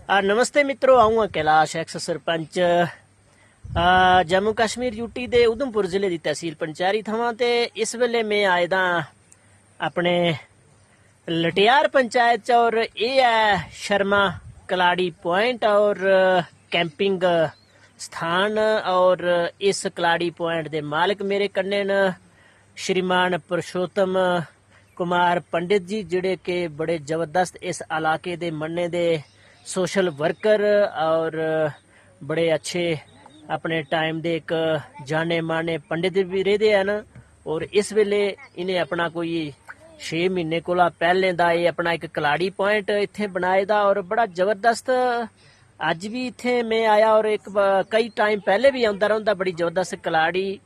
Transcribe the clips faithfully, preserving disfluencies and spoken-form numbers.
आ, नमस्ते मित्रो, अ'ऊं आं कैलाश, एक्स सरपंच, आ, जम्मू कश्मीर यूटी दे उधमपुर जिले दी तहसील पंचैरी थमां। ते इस बेल्ले में आए दा आं अपने लटियार पंचायत च, और एह् ऐ शर्मा कलाड़ी पॉइंट और कैंपिंग स्थान। और इस कलाड़ी पॉइंट दे मालक मेरे कन्नै न श्रीमान पुरुषोत्तम कुमार पंडित जी, जेह्ड़े कि बड़े जबरदस्त इस इलाके दे मन्ने दे सोशल वर्कर और बड़े अच्छे अपने टाइम दे इक जाने माने पंडित भी रेह्दे हैन। और इस बेल्ले इ'नें अपना कोई छे म्हीने कोला पैह्लें दा एह् अपना इक कलाड़ी पॉइंट इत्थें बनाए दा, और बड़ा जबरदस्त, अज्ज भी इत्थें में आया और इक ब-, कई टाइम पैह्ले भी औंदा रौंह्दा, बड़ी जबरदस्त कलाड़ी।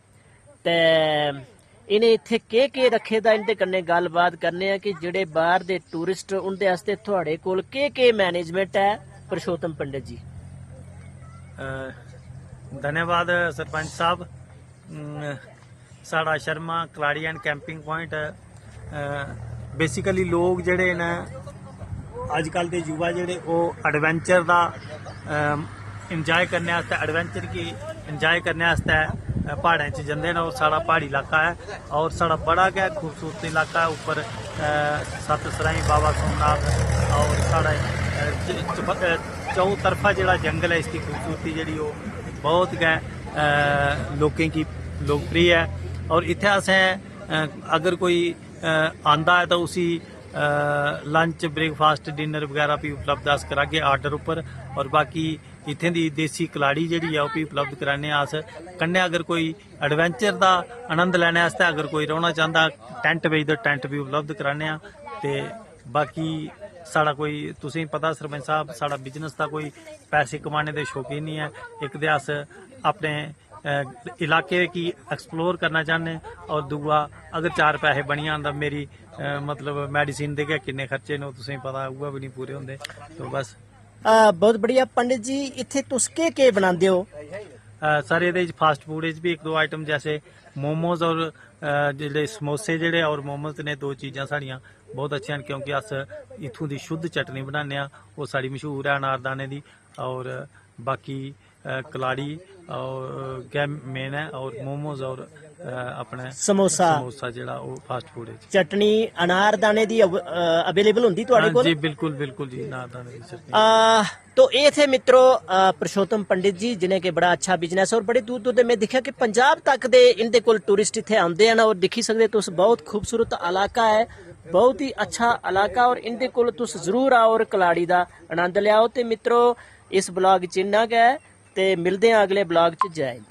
ते इ'नें इत्थें केह् केह् रक्खे दा, इं'दे कन्नै गल्लबात करने आं कि जेह्ड़े बाह्र दे टूरिस्ट, उं'दे आस्तै थुआढ़े कोल केह् केह् मैनेजमेंट ऐ, पुरुषोत्तम पंडित जी? अ, धन्यवाद सरपंच साहब। अम, साढ़ा शर्मा कलाड़ी and camping point, a, basically लोग जेह्ड़े न, अजकल दे युवा जेह्ड़े, ओह् एडवेंचर दा, अम, एंजॉय करने आस्तै, एडवेंचर गी एंजॉय करने आस्तै, अ, प्हाड़ें च जंदे न। और साढ़ा प्हाड़ी इलाका ऐ और साढ़ा बड़ा गै खूबसूरत इलाका ऐ। उप्पर, अ, सत सराईं, बाबा सोमनाथ और साढ़े, अ, च-, चप-, अ, चौं तरफा जेह्ड़ा जंगल ऐ, इसदी खूबसूरती जेह्ड़ी, ओह् बहुत गै, अ, लोकें गी लोकप्रिय ऐ। और इत्थै असें, अ, अगर कोई, अ, आंदा ऐ तां उसी, अ, लंच, ब्रेकफास्ट, डिनर बगैरा भी उपलब्ध अस करागे आर्डर उप्पर। और बाकी इत्थें दी देसी कलाड़ी जेह्ड़ी ऐ, ओह् भी उपलब्ध कराने आं अस। कन्नै अगर कोई एडवेंचर दा आनंद लैने आस्तै अगर कोई रौह्ना चांह्दा, टैंट बेचदे, टैंट बी उपलब्ध कराने आं। ते बाकी साढ़ा कोई, तुसेंगी पता सरपंच साहब, साढ़ा बिजनेस दा कोई पैसे कमाने दे शौकीन निं ऐ। इक ते अस अपने, अ, इलाके गी एक्सप्लोर करना चाह्न्ने, और दूआ, अगर चार पैसे बनी जान तां मेरी, अ, मतलब, मेडिसिन दे गै किन्ने खर्चे न, ओह् तुसेंगी पता, उ'ऐ बी निं पूरे होंदे। तो बस। आ, बहुत बढ़िया पंडित जी, इत्थै तुस केह् केह् बनांदे ओ? अ, सर, एह्दे च फास्ट फूड च बी इक दो आइटम, जैसे मोमोज और, अ, जेह्ड़े समोसे जेह्ड़े और मोमोज ने, दो चीज़ां साढ़ियां बहुत अच्छियां न, क्योंकि अस इत्थूं दी शुद्ध चटनी बनाने आं, ओह् साढ़ी मशहूर ऐ अनारदाने दी। और बाकी, अ, कलाड़ी और गै मेन ऐ, और मोमोज और, अ, अपने समोसा। समोसा जेह्ड़ा, ओह् फास्ट फूड च। चटनी अनारदाने दी अव-, अ, अवेलेबल होंदी थुआढ़े हां कोल? जी, बिल्कुल, बिल्कुल जी, अनारदाने दी चटनी। आ, तो एह् थे मित्रो, अ, पुरुषोत्तम पंडित जी, जिनें के बड़ा अच्छा बिजनेस और बड़े दूर दूर दे, में दिक्खेआ कि पंजाब तक दे इंदे कोल टूरिस्ट इत्थै आंदे न। और दिक्खी सकदे तुस, बहुत खूबसूरत इलाका ऐ, बहुत ही अच्छा इलाका, और इंदे कोल तुस जरूर आओ और कलाड़ी दा आनंद लैओ। ते मित्रो, इस ब्लॉग च इन्ना गै, ते मिलदे आं अगले ब्लॉग च। जय हिंद।